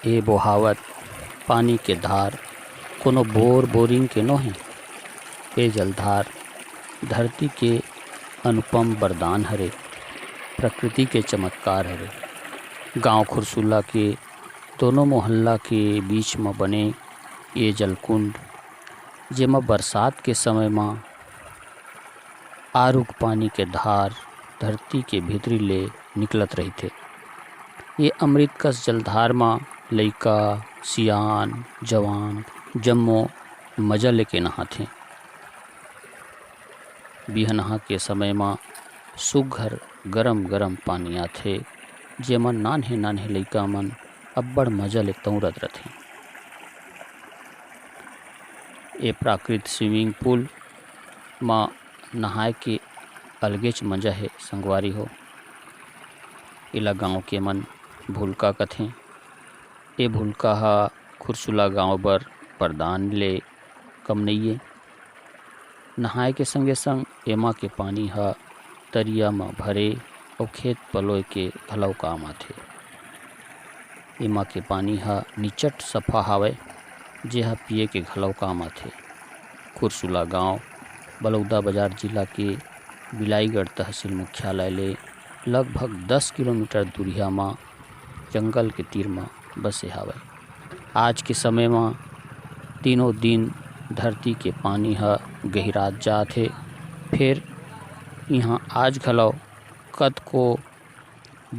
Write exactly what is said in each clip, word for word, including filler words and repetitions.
ए बोहावत पानी के धार कोनो बोर बोरिंग के नोहे। ए जलधार धरती के अनुपम वरदान हरे, प्रकृति के चमत्कार हरे। गांव खुरसुला के दोनों मोहल्ला के बीच म बने ए जलकुंड, जेमा बरसात के समय म आरुग पानी के धार धरती के भीतरी ले निकलत रहिथे। ये अमृत कस जलधार म लइका, सियान, जवान जम्मो मजा लेके नहाथे। बिहनहा के समय म सुघर गरम गरम पानी आथे, जेमा नान्हे नान्हे लइका मन अब्बड़ मजा ले तौरत रथें। ए प्राकृत स्विमिंग पूल म नहाए के अलगेच मजा हे संगवारी हो। एला गांव के मन भुलका कथें। ए भुलका ह खुरसुला गांव बर वरदान ले कम नइये। नहाए के संगे संग एमा के पानी ह तरिया म भरे अउ खेत पलोय के घलव काम आथे। एमा के पानी ह निचट सफा हावय, जे ह पिये के घलव काम आथे। खुरसुला गांव बलौदाबाजार जिला के बिलाईगढ़ तहसील मुख्यालय ले लगभग दस किलोमीटर दूरिहा म जंगल के तीर म बसे हावय। आज के समय म दिनों दिन धरती के पानी ह गहिरात जात हे, फेर इहां आज घलव कतको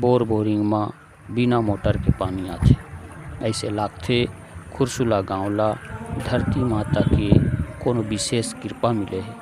बोर बोरिंग म बिना मोटर के पानी आथे। अइसे लागथे खुरसुला गांव ल धरती माता के कोनो विशेष कृपा मिले हे।